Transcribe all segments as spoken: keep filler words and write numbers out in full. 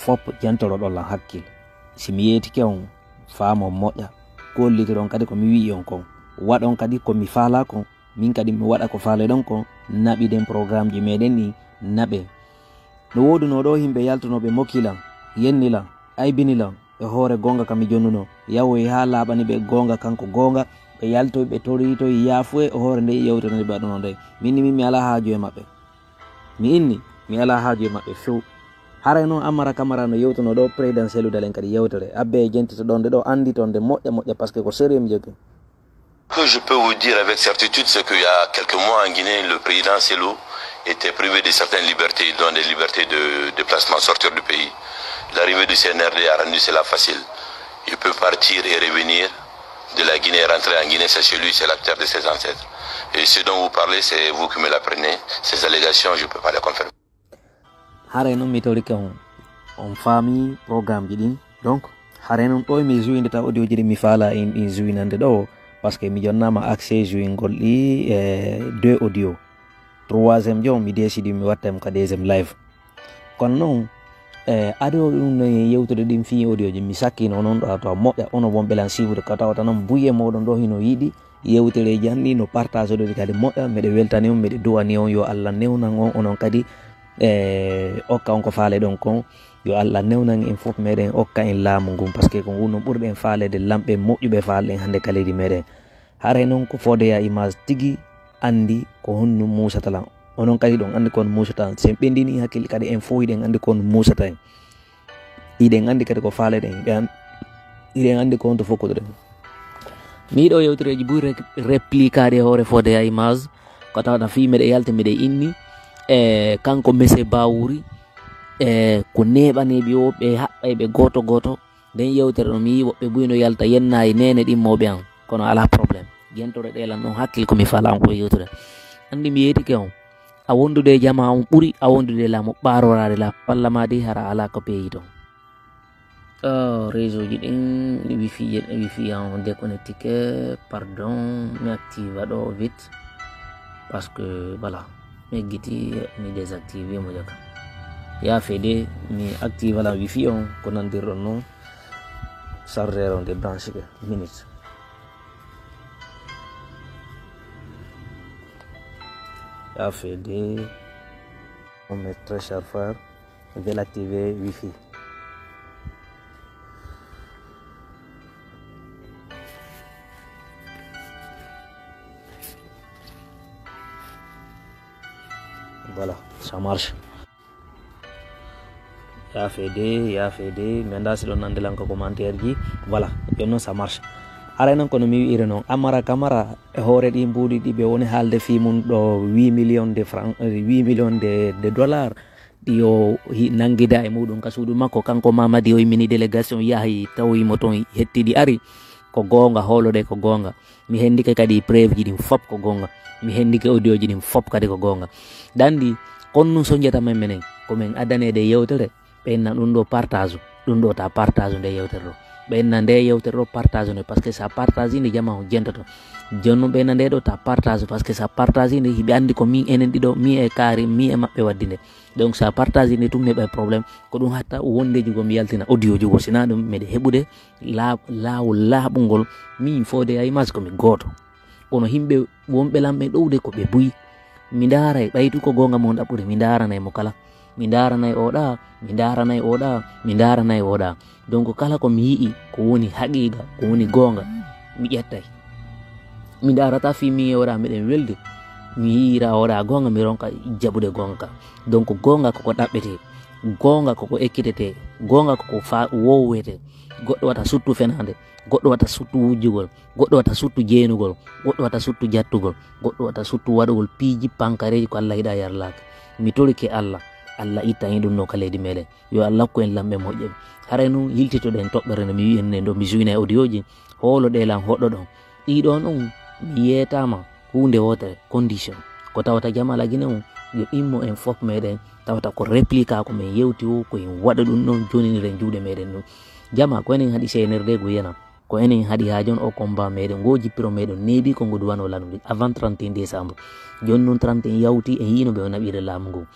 Fop jantoro ɗon lan hakkil. Si mi yeetike on, faamon moƴƴa. Gollitoɗon kadi ko mi wi'i on kon. Waɗon kadi ko mi faalaa kon. Min kadi mi waɗa ko faaleɗon kon. Naɓiden programmeji meɗen ɗi, naɓe. No woodunoo ɗoo himɓe yaltunooɓe mokki lan, yenni lan, aybini lan e hoore goonga ka mi jonnunoo. Yawoyi haa laaɓani ɓe goonga kan ko goonga. Ɓe yaltoyi, ɓe toriitoyi yaafuye e hoore ndee yewtere nde ɓe waɗunoo ndee. Min ni min mi alaa haaju e maɓɓe. Mi inni, mi alaa haaju e maɓɓe few. Haray noon Amara Kamara no yewtuno ɗoo président Cellou Dalein kadi yewtere. Abbe e jentito ɗon nde ɗoo, anndito nde moƴƴa moƴƴa, parce que ko sérieux mi jogii. Ce que je peux vous dire avec certitude, c'est qu'il y a quelques mois en Guinée, le président Cellou était privé de certaines libertés, dont des libertés de déplacement, sortir du pays. L'arrivée du C N R D a rendu cela facile. Il peut partir et revenir de la Guinée et rentrer en Guinée, c'est chez lui, c'est la terre de ses ancêtres. Et ce dont vous parlez, c'est vous qui me l'apprenez. Ces allégations, je ne peux pas les confirmer. Haray noon mi torike on, on faami programmeji ɗin. Donc, haray noon ɗoo mi jouwindata audioji ɗin, mi faalaa in ɗin jouwinande ɗoo, parce que mi jonnaama accès jouwingol ɗi e deux audio. Troisième jo, mi décidi mi watta mo ka deuxième live. Kono noon, e, ado ɗum no yewtude ɗin fii audioji, mi sakkino noon ɗo to moƴƴa, onon wonɓe lan suivre, ko tawata noon buye mooɗon ɗo hino yiɗi yewtereeji an ɗi no partage ɗo ɗi kadi moƴƴa. Miɗe weltani on, miɗe duwani on yo Allah newnan on, onon kadi, e, okka on ko faaleɗon kon. Yo Allah newnan en fof meɗen, okka en laamu ngun, parce que ko ngun no ɓurɗen faaleede, lamɓe moƴƴuɓe faaleɗen hannde ka leydi meɗen. Haray noon ko Fodé Ya Image tigi anndi ko honno muusata lan. Onon kadi ɗon anndi ko on muusata lan. Si en ɓendini hakkille kadi en fof hiɗen anndi ko on muusata en. Hiɗen anndi kadi ko faaleɗen. Hiɗen an-, hiɗen anndi ko honto fokkotoɗen. Miɗo yewtereeji buy re-, replikaade e hoore Fodé Ya Image. Ko tawata fii miɗe yalta miɗe inni. E kanko Mese Bawuri. E ko neeɓaneeɓe o ɓe haɓɓay ɓe gooto gooto. Nden yewtere ɗon, mi yii woɓɓe buy no yalta yenna e neene ɗimmooɓe an, kono alaa problème. Jentore ɗe lan ɗon hakkil ko mi faalaa on ko yewtere. Anndi mi yeetike on. A wondude e jamaa on ɓuri a wondude e laamu ɓaaroraade la pallamaadi hara alaa ko peeyi ton. Oh, réseau ji ɗin, wifi, wifi an on déconnectike, pardon, mi activa ɗo vite. Parce que, voilà, mi eggiti, mi désactive mo jaka. Yaafe de, mi activa la wifi on, ko nandirɗon non. Chargeur on débranché ɓe. Minute. Yaafe de. On met très cher frère. Je vais l'activer wifi. Voilà, ça marche. Yaafe de, yaafe de, mi anndaa si ɗon nande lan ko commentaire ji. Voilà, jooni noon ça marche. Aray noon kono mi wi'iri noon, Amara Kamara e hoore ɗi mbuuɗi ɗi ɓe woni haalde fii mum ɗo huit millions de francs, euh, huit millions de, de dollars, ɗi o hi-, nanngida e muɗum ka suudu makko, kanko Mamadi o immini délégation yahi tawi mo toon hettidi ari. Ko goonga, hoolo ɗe ko goonga. Mi hendike kadi preuve ji ɗin fop ko goonga. Mi hendike audio ji ɗin fop kadi ko goonga. Ɗanɗi, kon nun sonjata men menen, ko men addaneede yewtere, ɓe inna ɗum ɗo partage, ɗum ɗo ta partage nde yewtere ɗo. Ɓe inna nde yewtere ɗo partage nde, parce que sa partage nde jama on jentoto. Jooni noon ɓe inna nde ɗo ta partage, parce que sa partage nde, hiɓe anndi ko min enen ɗiɗo, mi e kaari, mi e maɓɓe waddi nde. Donc sa partage nde tun mi heɓay problème. Ko ɗum hatta wonde jugo mi yaltina audio jugo, sina ɗum meɗe heɓude laa-, laawol laaɓungol, min Fodé Ya Image ko mi gooto. Kono yimɓe wonɓe lan ɓe ɗowde ko ɓe buy. Mi ndaaray, ɓaytu ko goonga mo on ɗaɓɓude, mi ndaaranay mo kala. Mi ndaaranay o ɗa, mi ndaaranay o ɗa, mi ndaaranay o ɗa. Donc kala ko mi yi'i ko woni haqiiqa, ko woni goonga, mi ƴettay. Mi ndaarata fii mi e o ɗa meɗen welde. Mi yi'ira o ɗa goonga, mi ronka jaɓude goonga ka. Donc goonga koko ɗaɓɓete, goonga koko ekkitetee, goonga koko fa-, wowete. Goɗɗo wata suttu fenaande. Goɗɗo wata suttu wujjugol, goɗɗo wata suttu jeenugol, goɗɗo wata suttu jattugol, goɗɗo wata suttu waɗugol piiji pankareeji ko Allah yiɗaa yarlaaka. Mi torike Allah, Allah itta en ɗum no ka leydi meɗen. Yo Allah hokku en lamɓe moƴƴe. Haray nun yiltitoɗen toɓɓere no mi wi'en nden ɗo mi suyna e audio ji, hooloɗe lan hoɗɗoɗon. Ɗiɗon ɗum mi yeetaama huunde wootere, condition. Ko tawata jama Lagine on, yo immo en fof meɗen, tawata ko réplique ko men yewti o, ko en waɗa ɗum ɗon, joniniren juuɗe meɗen ɗum. Jama ko enen haɗi C N R D go yana. Ko enen haɗi haa jooni o combat meɗen ngo jippiro meɗen neeɓi ko ngo duwano lanndi avant trente et un décembre. Jooni noon trente et un yawti en yiino ɓe o naɓire laamu ngu.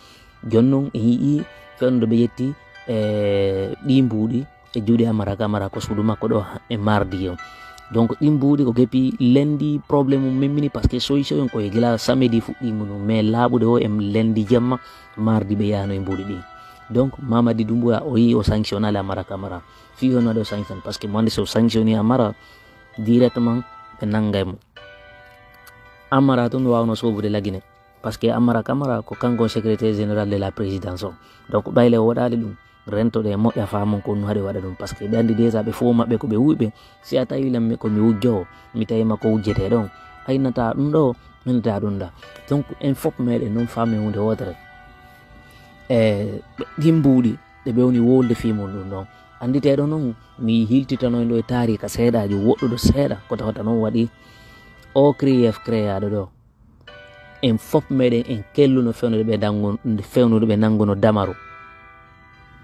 Jooni noon en yi'i fewndo ɓe ƴetti e ɗi mbuuɗi e juuɗe Amara Camara ko suudu makko ɗo e mardi o. Donc ɗi mbuuɗi ko gepi lendi problème mum memmini, parce que solution en koye gila samedi fuɗɗi mum, mais laaɓude o e lendi jemma, mardi ɓe yahno e mbuuɗi ɗi. Donc Mamadi Doumbouya o yi o sanctionnali Amara Camara. Fi hono waɗi o sanction, parce que mo andi so sanctionné Amara directement ɓe nangay mo. Amara tun wawno sobude lagine, parce que Amara Camara ko kanko secrétaire général de la présidence o. Donc ɓayle o waɗali ɗum, rentoɗe e moƴƴa famon ko ɗum haɗi waɗa ɗum, parce que ɓe andi déjà ɓe fof maɓɓe ko ɓe wuyɓe. Si a tawi lammi ko mi wujjowo, mi tawi ma ko wujjete ɗon, aynata ɗum ɗo, aynata ɗum ɗa. Donc en fof meɗen noon faami hunde wotere. E ɗi mbuuɗi ɗe ɓe woni wolde fii mum ɗum ɗon. Annditeeɗo noon, mi hiltitanoyɗo e taariika seeɗaaji woɗɗuɗo seeɗa ko tawata noon waɗi o kriyef kreyaaɗo ɗo. En fof meɗen en kelluno fewnude ɓe dangu-, fewnude ɓe nannguno damaru.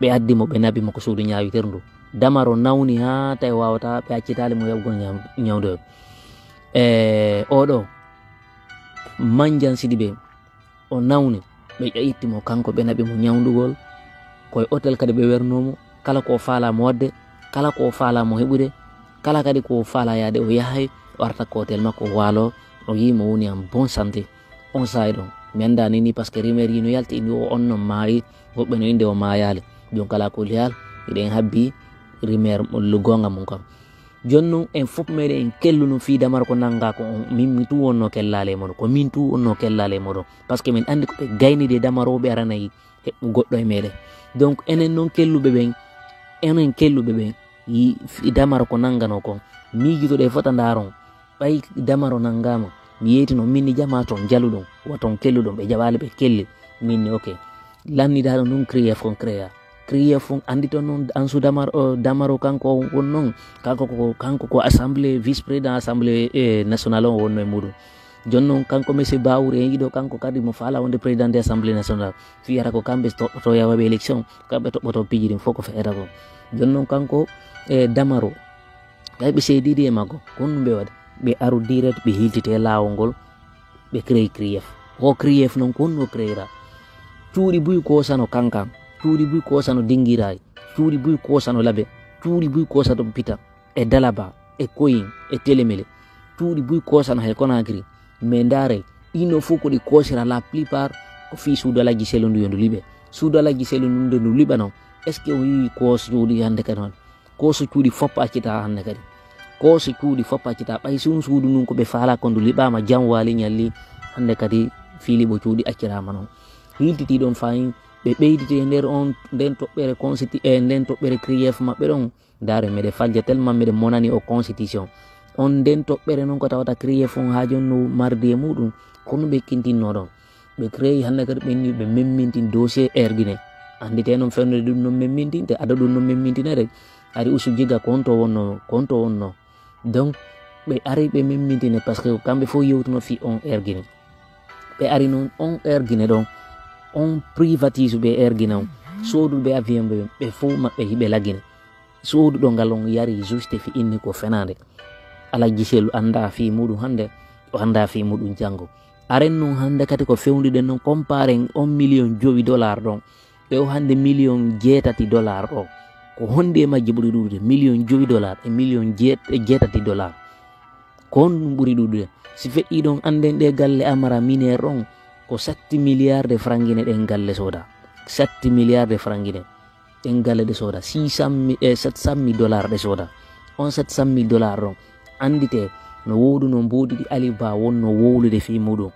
Ɓe addi mo, ɓe naɓi mo ko suudu ñaawiterndu. Damaru nawni haa tawi waawata, ɓe accitaali mo yaɓugol ñaw-, ñawdoyo. E oɗo Manjan Sidibe, o nawni, ɓe ƴa-, itti mo kanko, ɓe naɓi mo ñawndugol. Koye hôtel kadi ɓe wernoo mo, kala ko o faalaa mo waɗde, kala ko o faalaa mo heɓude, kala kadi ko o faalaa yaade, o yahay, o arta ko hôtel makko, o waalo, o yii mo woni en bonne santé. On saa'i ɗon, mi anndaani ni, parce que rumeur yi no yalti, indi o on no maayi, woɓɓe no inde o maayaali. Jooni kala ko liyal, miɗen habbi rumeur mo, lu goonga mum kam. Jooni noon, en fof meɗen en kelluno fii damaro ko nanngaa ko on. Min, min tun wonnoo kellaale e moɗon. Ko min tun wonnoo kellaale e moɗon. Parce que min anndi ko ɓe gaynidi e damaro, ɓe aranay heɓɓu goɗɗo e meɗen. Donc, enen noon kelluɓe ɓen, enen kelluɓe ɓen, yi-, fii damaro ko nannganoo kon, miijitoɗen fota ndaaron. Ɓay damaro nanngaama, mi yeetino, min ni jamaa ton jaluɗon, wa ton kelluɗon, ɓe jaɓaali ɓe kelli. Min ni, ok. Lannidaaɗo noon, kriyef kon kreya. Kriyef on anndi toon noon, Ansu Damar-, o, Damaro kanko on won noon. Kanko ko, kanko ko assemblée, vice président assemblée, eh, nationale on wonno e muɗum. Jooni noon kanko monsieur Bawour en yiɗo kanko kadi mo faala wonde président de assemblée nationale. Fiyata ko kamɓe toɓɓoto yawaɓe élection, kamɓe toɓɓoto piiji ɗin fof ko feyata ko. Jooni noon kanko, eh, Damaro, kay ɓe seedidi e makko, ko honɗum ɓe waɗi? Ɓe aru direct, ɓe hiltiti e laawol ngol, ɓe créé kriyef. O kriyef noon ko honno créera? Cuuɗi buy koosano kankan, cuuɗi buy koosano Dingiraay, cuuɗi buy koosano Labe, cuuɗi buy koosano Pita, e Dalaba, e Koyin, e Telemele. Cuuɗi buy koosano hay Konakiri. Mais ndaare, ɗino fof ko ɗi koosira la plupart ko fii suudu Alhaji Sellu ndu yo ndu liɓe. Suudu Alhaji Sellu ndu nde ndu liɓa noon, est-ce que o yii koos cuuɗi hannde kadi noon? Kooso cuuɗi fof accita hannde kadi. Kooso cuuɗi fof accita. Ɓay sun suudu ndun ko ɓe faala ko ndu liɓaama jam waali ñalli, hannde kadi fii liɓo cuuɗi acciraama noon. Hiltiti ɗon fayin, ɓe ɓeyditi e nder on, nden toɓɓere consti-, e nden toɓɓere kriyef maɓɓe ɗon. Ndaare, meɗe falja tellement meɗe monani o constitution. On nden toɓɓere noon ko tawata kriyef on haa jooni no mardi e muɗum, ko no ɓe kintinno ɗon. Ɓe créé hannde kadi ɓe ni ɓe memmintin dossier Air Guinée. Anndite noon fewnude ɗum noon memmintinte, ado ɗum noon memmintinede. Ari usu jiga konto wonno, konto wonno. Donc, ɓe ari ɓe memmintine parce que kamɓe fof yewtuno fii on Air Guinée. Ɓe ari noon on Air Guinée ɗon, on privatise ɓe Air Guinée on. Sooduɓe avion ɓe, ɓe fof maɓɓe hiɓe lagine. Sooduɗo ngal on yari juste fi inni ko fenaande. Alhaji Sellu annda fii muɗum hannde, o annda fii muɗum janngo. Aren nun hannde kadi ko fewndiɗen non, compare on million jowi dollar ɗon, e o hannde million jeetati dollar ɗo. Ko honde e majji ɓuri ɗuuɗude? Million jowi dollar e million jeet-, e jeetati dollar. Ko honɗum ɓuri ɗuuɗude? Si feƴƴi ɗon, annden ɗe galle Amara Miner ɗon, ko sept milliards de francs Guinée ɗen galle sooda. Sept milliards de francs Guinée. Ɗen galle ɗe sooda six cent mille, eh, sept cent mille dollars ɗe sooda. On sept cent mille dollars ɗon, anndite no wooduno mbuuɗi ɗi Aliou Ba wonno wowlude fii muɗum.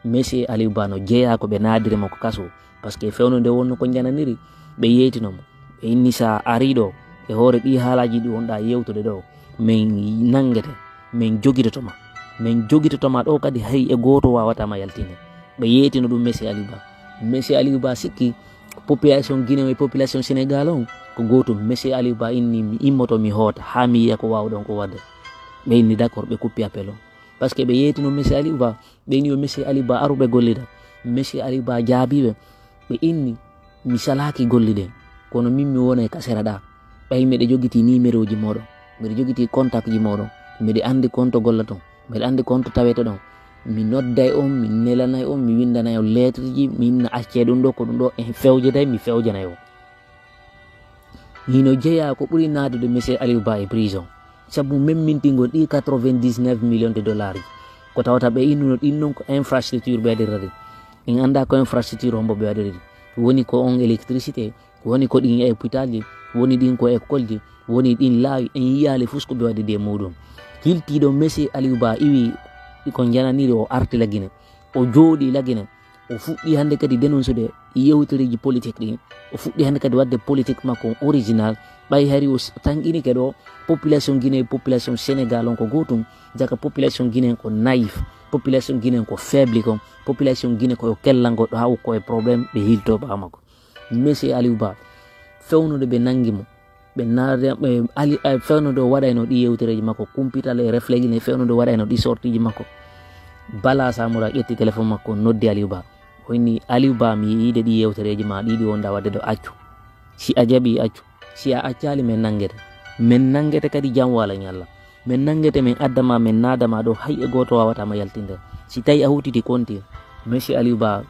Monsieur Aliou Ba no jeyaa ko ɓe naadiri mo ko kaso, parce que fewndo nde wonno ko njananiri, ɓe yeetino mo. Ɓe inni sa ari ɗo, e hoore ɗi haalaaji ɗi wonɗa yewtude ɗo, min nanngete, min jogitoto ma. Min jogitoto ma ɗo kadi hay e gooto waawata ma yaltinde. Ɓe yeetino ɗum Monsieur Aliou Ba. Monsieur Aliou Ba sikki population Guinée e population Sénégal on ko gootum. Monsieur Aliou Ba inni mi immoto mi hoota haa mi yiya ko waawɗon ko waɗde. Ɓe inni d'accord, ɓe kuppi appel on. Parce que ɓe yeetino Monsieur Aliou Ba, ɓe inni yo Monsieur Aliou Ba aru ɓe gollida. Monsieur Aliou Ba jaabii ɓe. Ɓe inni mi salaaki golliɗen, kono min mi wona e kasera ɗa. Ɓay miɗa jogiti numéro ji moɗon, miɗa jogiti contact ji moɗon, miɗa anndi konto gollaton, miɗa anndi konto tawete ɗon. Mi nodday on, mi nelanay on, mi windanay on lettre ji, mi inna accee ɗum ɗo, ko ɗum ɗo en fewjatay, mi fewjanay on. Hino jeyaa ko ɓuri naadude monsieur Aliou Ba e prison. Sabu memmintingol ɗi quatre-vingt-dix-neuf millions de dollars ji. Ko tawata ɓe innuno ɗin non ko infrastructure ɓe waɗirta ɗin. En anndaa ko infrastructure hombo ɓe waɗiri ɗin. Woni ko on électricité, woni ko ɗin e hôpital ji, woni ɗin ko école ji, woni ɗin laawi, en yiyaali fus ko ɓe waɗi e muɗum. Hiltiiɗo monsieur Aliou Ba iwi ko jananiri o arti Lagine. O jooɗi Lagine. O fuɗɗi hannde kadi dénoncude yewtereeji politique ɗin. O fuɗɗi hannde kadi waɗde politique makko on original. Ɓay hari o s-, tanƴinike ɗo, population Guinée, population Sénégal on ko gootum. Jaka population Guinée ko naïf, population Guinée ko faible kon, population Guinée ko yo kellango ɗo haw ko e problème ɓe hilto ɓaawo makko. Monsieur Aliou Ba, fewnude ɓe nanngi mo, ɓe naade, ɓe ali, eh, fewnude o waɗayno ɗi yewtereeji makko, kumpital e réflexe ne fewnude o waɗayno ɗi sortiji makko. Bala Samoura ƴetti téléphone makko, noddi Aliou Ba. O inni, "Aliou Ba, mi yiide ɗi yewtereeji ma, ɗiɗi wonda waɗde ɗo, accu. Si a jaɓi, accu. Si a accaali, min nanngete. Min nanngete kadi jam wala ñalla. Min nanngete, min adda ma, min naada ma ɗo, hay e gooto waawata ma yaltinde. Si tawi a hutiti konti, monsieur Aliou Ba,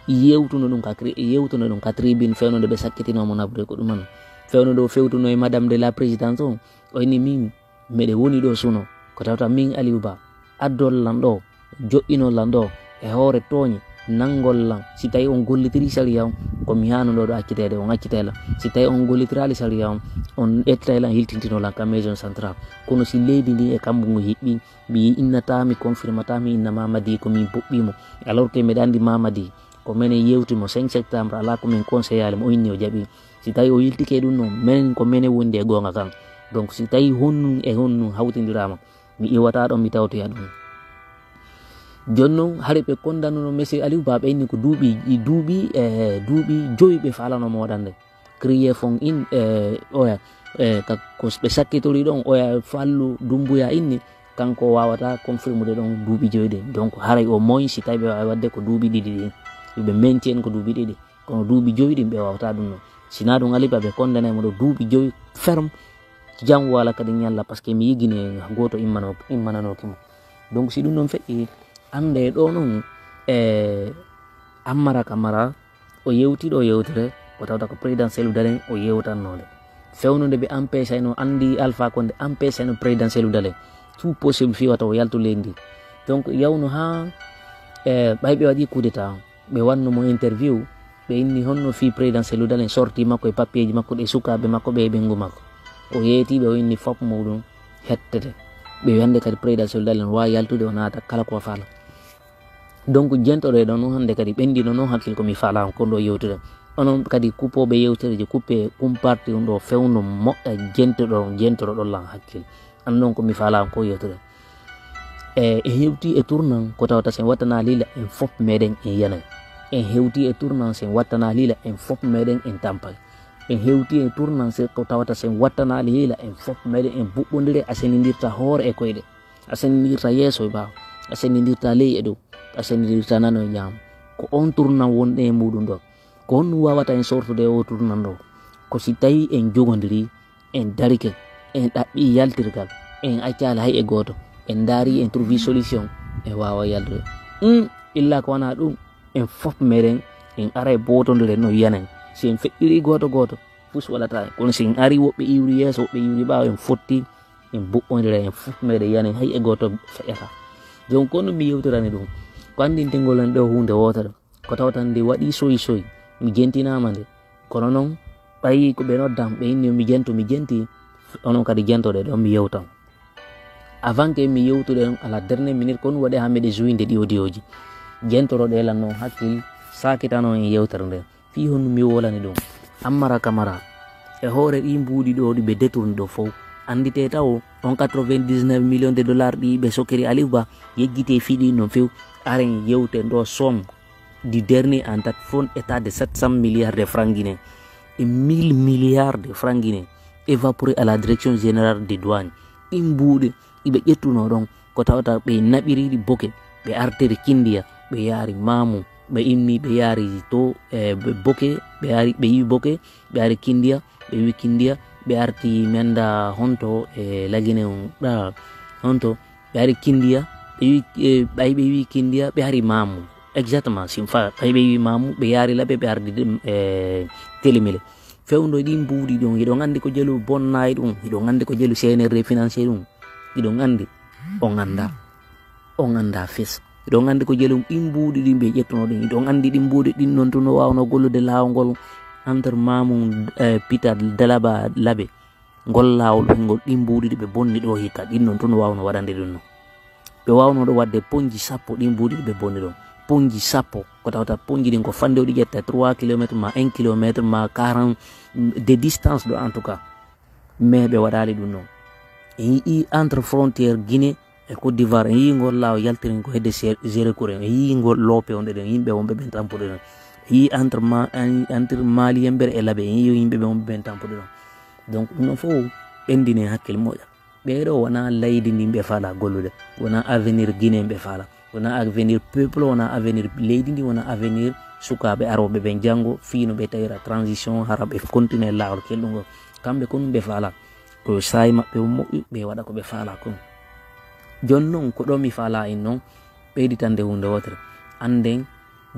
yewtuno ɗum ka cri-, yewtuno ɗum ka tribune, fewnude ɓe sakkitinoo mo naɓude ko ɗum on. Fewnude o fewtuno e Madame de la Présidence on, o inni min, miɗe woni ɗo suno, ko tawata min Aliou Ba, addol lan ɗo, joɗɗinol lan ɗo, e hoore tooñe, nanngol lan, si tawi on gollitiri sariya on, ko mi haanuɗo ɗo acciteede, on accitee lan. Si tawi on gollitiraali sariya on, on ƴettay lan, hiltintinoo lan ka maison centrale. Kono si leydi ndi e kambu ngu hiɓɓi, mi innataa, mi confirmataa, mi inna Mamadi ko min puɗɗii mo. Alors que miɗa anndi Mamadi, ko menen yewti mo cinq septembre, alaa ko min conseillali mo, o inni o jaɓi. Si tawi o yiltike ɗum noon, menen ko menen wondi e goonga kan. Donc si tawi honnun e honnun hawtindiraama, mi iwata ɗon, mi tawtoya ɗum. Jooni noon, hari ɓe kondanuno monsieur Aliou Ba, ɓe inni ko duuɓi, ɗi duuɓi, e duuɓi joyi ɓe faalano mo waɗande. Crié fon in, e, oya, e, ka, ko ɓe sakkitori ɗon, oya Fallu Dumbuya inni, kanko o waawata confirmude ɗon duuɓi joyi ɗin. Donc haray au moins si tawi ɓe waawi waɗde ko duuɓi ɗiɗi ɗin. Ɓe menti en ko duuɓi ɗiɗi. Kono duuɓi joyi ɗin ɓe waawata ɗum noon. Sinaa ɗum Aliou Ba ɓe kondanay mo ɗo duuɓi joyi ferme. Jam wala kadi ñalla, parce que mi yigini gooto immano-, immananooki mo. Donc si ɗum noon feƴƴi, annde ɗo noon, e, Ammara Kamara, o yewti ɗo yewtere, o tawta ko président Cellou Dalein o yewtannoo nde. Fewnude ɓe empêchayno, anndi Alpha Condé empêchayno président Cellou Dalein. Tout possible fii wata o yaltu leydi ndi. Donc yawno haa, e, ɓay ɓe waɗi coup d'état on. Ɓe wanno mo interview, ɓe inni honno fii président Cellou Dalein, sorti makko e papier ji makko ɗe, sukaaɓe makko ɓe e ɓeyngu makko. O yeeti ɓe, o inni fop muɗum hettete. Ɓe wi hannde kadi président Cellou Dalein no waawi yaltude o naata kala ko faala. Donc jentoɗo e ɗon noon hannde kadi ɓenndino noon hakkil ko mi faala on kon ɗo yewtude. Onon kadi kuppooɓe yewtereeji, kuppe kumparti on ɗo fewndo moƴƴa, jentoɗo, jentoɗo ɗon lan hakkil. An noon ko mi faala on ko yewtude. E, en hewti e tournant ko tawata sen wattanaali la en fop meɗen en yanay. En hewti e tournant sen wattanaali la en fop meɗen en tampay. En hewti e tournant se ko tawata sen wattanaali la en fop meɗen en buɓɓondire, asenindirta hoore e koyɗe. Asenindirta yeeso e ɓaawo. Asenindirta ley e dow. Asenindirta nano e ñaamo. Ko on tournant wonɗen e muɗum ɗo. Ko honɗum wawata en sortude e o tournant ɗo? Ko si tawi en jogondiri, en darike, en ɗaɓɓi yaltirgal, en accaali hay e gooto, en ndaari, en trouvi solution, en waawa yaltude. Ɗum, illa ko wonaa ɗum, en fof meɗen, en ara e bootondire no yiyanen. Si en feƴƴiri gooto gooto, fus waɗata en. Kono si en ari woɓɓe iwri yeeso, woɓɓe iwri ɓaawo, en fotti, en buɓɓondira, en fof meɗen yiyanen, hay e gooto feƴƴata. Donc, kono mi yewtirani ɗum, ko anndintingol en ɗo huunde wootere. Ko tawata nde waɗi soy soy, mi jentinaama nde. Kono noon, ɓayi ko ɓe noddan, ɓe inni mi jento, mi jenti, onon kadi jentoɗe ɗo, mi yewtan. Avant que mi yewtude on à la dernière minute, ko ɗum waɗi haa miɗe joinde ɗi audio ji. Jentoroɗe lan noon hakkil, sakitano en yewtere nde. Fii honno mi wolani ɗum? Ammara Kamara, e hoore ɗi mbuuɗi ɗo, ɗi ɓe détourni ɗo fof, anndite taw on quatre-vingt-dix-neuf millions de dollars ɗi ɓe sokkiri Aliou Ba, yejjite fii ɗi noon few, aren yewte ndo somme du dernier en date fon état de sept cents milliards de francs guinéens et mille milliards de francs guinéens évaporés à la direction générale des douanes. Ɗin mbuuɗi iɓe ƴettuno ɗon ko tawata ɓe naɓiri ɗi boke, ɓe artiri Kindiya, ɓe yaari Mamu, ɓe immi, ɓe yaari to, e, ɓe boke, ɓe yaari, ɓe yiwi boke, ɓe ari Kindiya, ɓe wi Kindiya, ɓe arti menda honto e Lagine on, ɗa, honto, ɓe ari Kindiya, ɓe wi, e, ɓay ɓe wi Kindiya, ɓe ari Mamu. Exactement, si fa, ɓay ɓe wi Mamu, ɓe yaari Labe, ɓe ardi, e, Telemile. Fewndo ɗin mbuuɗi ɗon, hiɗon anndi ko jelu bonnay ɗum, hiɗon anndi ko jelu C N R D financier ɗum, hiɗon anndi, on annda, on annda fes. Hiɗon anndi ko jelu ɗin mbuuɗi ɗin ɓe ƴettuno ɗin, hiɗon anndi ɗin mbuuɗi ɗin non tun no waawno gollude laawol ngol entre Mamum, eh, Peter Dallaba Labe. Ngol laawol hingol ɗin mbuuɗi ɗi ɓe bonni ɗo hikka, ɗin non tun no waawno waɗande ɗum non. Ɓe waawno ɗo waɗde ponji sappo ɗin mbuuɗi ɗi ɓe bonni ɗon. Ponji sappo, ko tawata ponji ɗin ko fannde o ɗi ƴetta trois kilomètres ma un kilomètre ma quarante de distance ɗo en tout cas. Mais ɓe waɗali ɗum non. En yi'i entre frontière Guinée e Côte d'Ivoire, en yi'i ngol laawol yaltiri ko hedde Sé-, Sérékour, en yi'i ngol loope on ɗon, yimɓe wonɓe ɓen tampude ɗon. En yi'i entre Ma-, en-, entre Mali yembere e Labe, en yi'i yimɓe ɓe wonɓe ɓen tampude ɗon. Donc, ɗum non fof ɓendine hakkille moƴƴa. Ɓee ɗo wona leydi ndin ɓe faala gollude, wona avenir Guinée ɓe faala, wona avenir peuple, wona avenir leydi ndi, wona avenir sukaaɓe arooɓe ɓen janngo, fii no ɓe tawira transition, hara ɓe continue laawol kelɗungol. Kamɓe ko ɗum ɓe faala. Ko saa'i maɓɓe on moƴƴu, ɓe waɗa ko ɓe faala kon. Jon non, ko ɗo mi faala en non, ɓeyditande huunde wootere. Annden,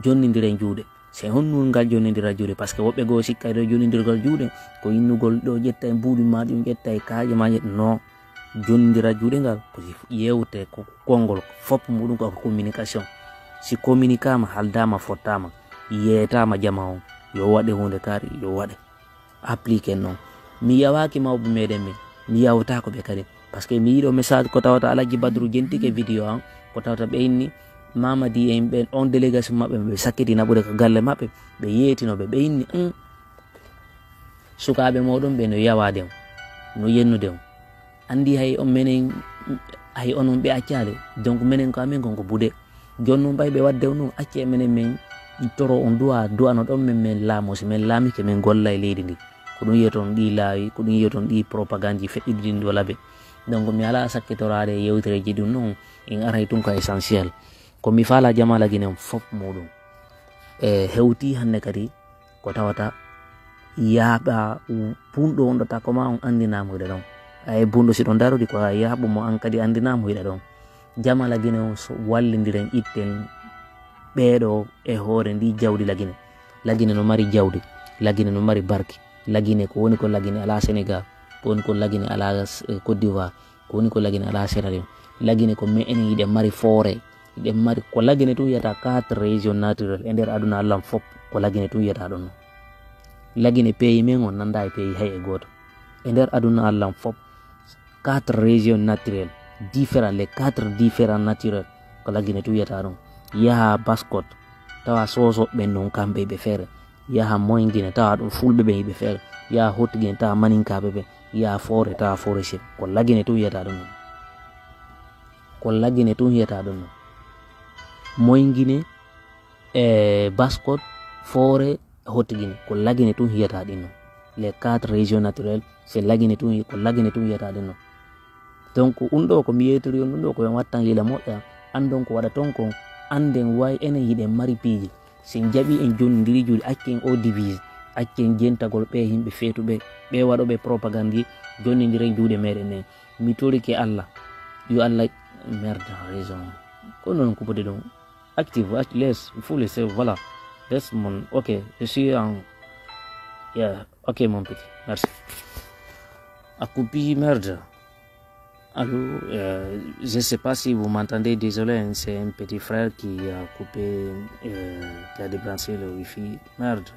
jonnindiren juuɗe. Se honno ngal jonnindira juuɗe? Parce que woɓɓe goo sikka ɗo jonnindirgol juuɗe, ko innugol ɗo ƴetta e mbuuɗi ma, ɗum ƴetta e kaaƴe ma, ƴetta. Non. Jonnindira juuɗe ngal, ko si yewte, ko konngol, fof muɗum ko communication. Si communiquaama, haaldaama, fottaama, yeetaama jama on, yo waɗe huunde kaari, yo waɗe. Appliquer non. Mi yawaaki mawɓe meɗen ɓen. Mi yawtaako ɓe kadi. Parce que mi yiɗo message ko tawata Alhaji Badru jentike vidéo an, ko tawata ɓe inni Mamadi en ɓen, on délégation maɓɓe ɓe sakkiti naɓude ka galle maɓɓe, ɓe yeetino ɓe, ɓe inni, "Hum, sukaaɓe moɗon ɓe no yawaade on, no yennude on." Anndi hay on menen, hay onon ɓe accaali. Donc menen ko amen kon ko buuɗe. Jon non ɓay ɓe waɗde on non, acce menen men toro on du'a, du'ano ɗon men, men laamoo. Si men laamike, men golla e leydi ndi. Ko ɗum yi'oton ɗi laawi, ko ɗum yi'oton ɗi propagande ji feƴƴuɗi ɗin ɗo Labe. Donc mi alaa sakkitoraade e yewtereeji ɗum non, en aray tun ka essentiel. Ko mi faala jama Lagine on fof muɗum. E hewti hannde kadi ko tawata yaaɓa bunɗo wonɗo takko ma on anndinaama hiɗa ɗon. Ay bunɗo si ɗon darodi ko a yaaɓu mo an kadi anndinaama hiɗa ɗon. Jama Lagine on so wallindiren itten ɓeeɗo e hoore ndi jawdi Lagine. Lagine no mari jawdi, Lagine no mari barki. Lagine ko woni ko Lagine alaa Sénégal, ko woni ko Lagine alaa, eh, Côte d'Ivoire, ko woni ko Lagine alaa Sierra Leone. Lagine ko me'en hiɗen mari foore, hiɗen mari ko Lagine tun yiyata quatre régions naturelles e nder aduna Alla on fof, ko Lagine tun yiyata ɗon non. Lagine pays men on nanda e pays hay e gooto. E nder aduna Alla on fof, quatre régions naturelles différentes, les quatre différents naturels, ko Lagine tun yiyata ɗum. Yaha Basse-Côte, tawa Soso ɓen non kamɓe ɓe feere. Yaha Moyingine, tawa ɗum Fulɓe ɓen hiɓe feere. Yaha Haute-Guinée, tawa Maninkaaɓe ɓen. Yaha Fore, tawa Forestier. Ko Lagine tun yiyata ɗum non. Ko Lagine tun yiyata ɗum non. Moyingine, e Basse-Côte, Fore, Haute-Guinée, ko Lagine tun yiyata ɗin non. Les quatre régions naturelles, c'est Lagine tun, ko Lagine tun yiyata ɗin non. Donc, ɗum ɗo ko mi yewtiri on, ɗum ɗo ko en wattan yila moƴƴa, anndon ko waɗa ton kon, annden way enen hiɗen mari piiji. Si en jaɓi en jonnindiri juuɗe, accen o divise, accen jentagol ɓe yimɓe feetuɓe, ɓe waɗoɓe propagande, jonnindiren juuɗe meɗen ɗen. Mi torike Alla, yo Alla, merde, raison. Ko non ko foti ɗum. Active, act-, laisse, il faut laisser, voilà. Laisse mon, ok, je suis en, yeah, ok, mon petit, merci. A coupé, merde. Allô, euh, je sais pas si vous m'entendez, désolé, hein, c'est un petit frère qui a coupé, euh, qui a débranché le wifi. Merde,